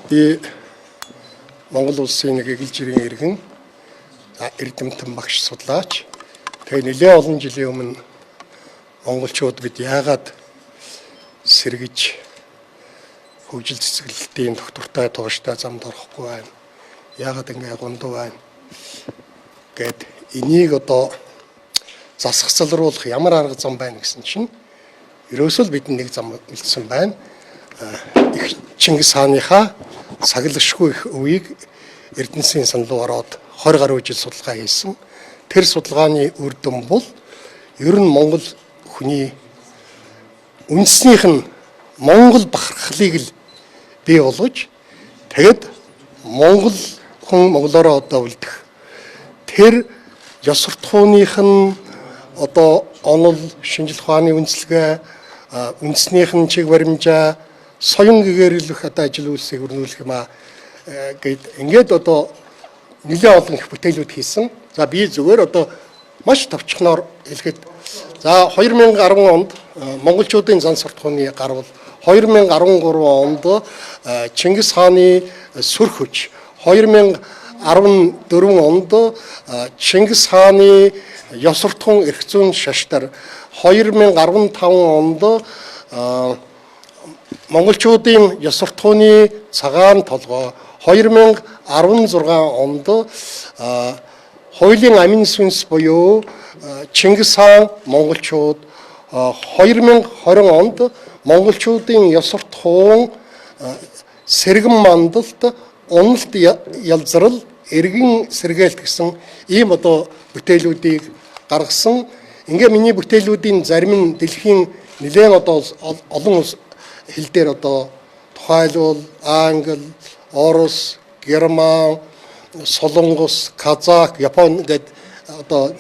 Би Монгол улсын нэг эгэл жирийн иргэн, эрдэмтэн багш судлаач. Тэгээ нэлээд олон жилийн өмнө монголчууд бид яагаад сэргэж хөгжил цэцэглэлтийн доктортой тууштай замд орохгүй байна? Яагаад ингэ гундуу байна? Гэт энийг одоо засахцалруулах ямар арга зам байна гэсэн чинь ерөөсөө л бидэнд нэг зам үлдсэн байна. Их Чингис хааныхаа саглагшгүй их өвийг Эрдэнэсийн сан руу ороод 20 гаруй жил судалгаа хийсэн. Тэр судалгааны үр дүн бол ер нь Монгол хүний үндснийх нь Монгол бахархлыг л бий болгож, тэгэд Монгол хүн монголоороо одоо үлдэх. Тэр ёс суртахууных нь одоо онол, шинжлэх ухааны үндэслэгээ, үндснийх нь чиг баримжаа, соён гэгэрэлэх одоо ажил үйлсийг өрнүүлэх юм а гэд ингээд одоо нэлээд олон их бүтээлүүд хийсэн. За, би зүгээр одоо маш товчхоноор хэлэхэд, за, 2010 онд монголчуудын зан суртахууны гарвал, 2013 онд Чингис хааны сүр хүч, 2014 онд Чингис хааны ёс суртахуун эрх зүйн шаштар, 2015 онд монголчуудын ёс суртахууны цагаан толгой, 2016 онд хуулийн амин сүнс буюу Чингис хаан монголчууд, 2020 онд монголчуудын ёс суртахуун сэргэн мандалт, уналт ялзрал, эргэн сэргээлт гэсэн ийм одоо бүтээлүүдийг гаргасан. Ингээ миний бүтээлүүдийн зарим нь дэлхийн нэлээд одоо олон хэл дээр, одоо тухайлбал англи, орос, герман, солонгос, казах, япон гэдэг одоо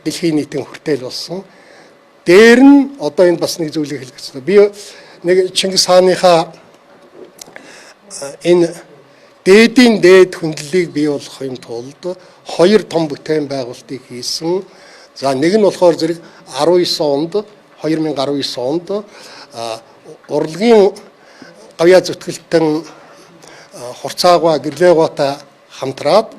дэлхийн нийтийн хүртээл болсон. Дээр нь одоо энэ бас нэг зүйлийг хэлэх гэсэн. Би нэг Чингис хааныхаа энэ дээдийн дээд хүндлэлийг бий болгохын тулд хоёр том бүтээн байгуулалтыг хийсэн. За, нэг нь болохоор зэрэг 19 онд, 2019 онд урлагийн гавьяа зүтгэлтэн Хурцаагва Гэрлэгоотой хамтраад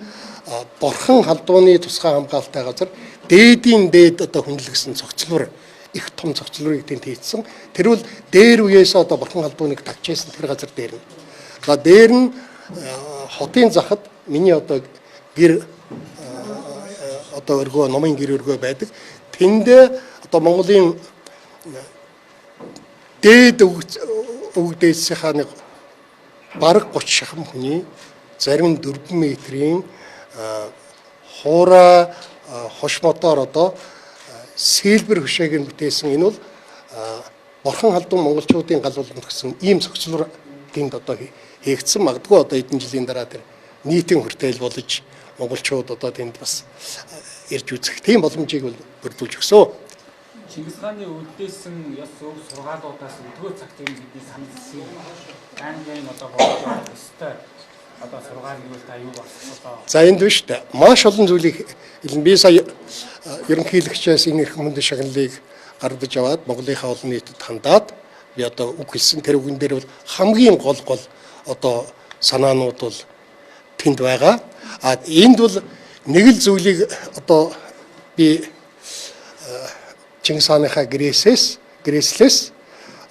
Бурхан халдууны тусгай хамгаалалтай газар дээдийн дээд одоо хүндлэгсэн цогцлбор, их том цогцлборыг тэнд хийсэн. Тэр бол дээр үеэс одоо Бурхан халдууныг тагчээсэн тэр газар дээр нь. За, дээр нь хотын захад миний одоо гэр одоо өргөө, номын гэр өргөө байдаг. Тэндээ одоо Монголын дээд өвгдээсийнхаа нэг бараг 30 шахам хүний, зарим нь 4 метрийн хуурай хуш модоор одоо сэлбэр хөшөөг нь бүтээсэн. Энэ бол Бурхан халдун монголчуудын гал болгонд гэсэн ийм цогцлоор тэнд одоо хийгдсэн. Магадгүй одоо хэдэн жилийн дараа тэр нийтийн хүртээл болж монголчууд одоо тэнд бас ирж үзэх тийм боломжийг бол бүрдүүлж өгсөн. Чингис хааны үлдээсэн ёс өв сургаалуудаас өдгөө цагт юм бидний санал Английн одоо болж өстой одоо сургаал гэвэл та юу болсон одоо? За, энд биш үү? Маш олон зүйлийг хэлнэ. Би сая ерөнхийлөгчөөс энэ эрхэм хүндийн шагналыг гаргаж аваад Монголынхаа олон нийтэд хандаад би одоо үг хэлсэн. Тэр үгэн дээр бол хамгийн гол гол одоо санаанууд бол тэнд байгаа. А энд бол нэг л зүйлийг одоо би Чингис хааныхаа гэрээсээс, гэрээслээс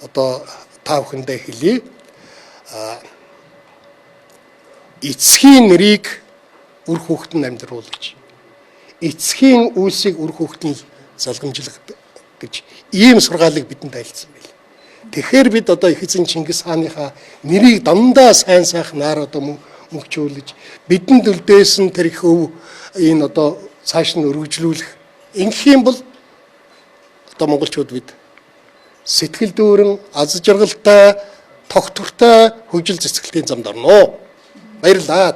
одоо та бүхэндээ хэлье. Эцгийн нэрийг үр хүүхэд нь амьдруул гэж. Эцгийн үйлсийг үр хүүхэд нь залгамжлах гэж ийм сургаалыг бидэнд айлцсан байл. Тэгэхээр бид одоо их эзэн Чингис хааныхаа нэрийг дандаа сайн сайхнаар одоо мөнхчүүлж, бидэнд үлдээсэн тэр их өв энэ одоо цааш нь өргөжлүүлэх ингэх юм бол одоо монголчууд бид сэтгэл дүүрэн, аз жаргалтай, тогтвортой хөгжил цэцгэлтийн замд орно. Баярлалаа.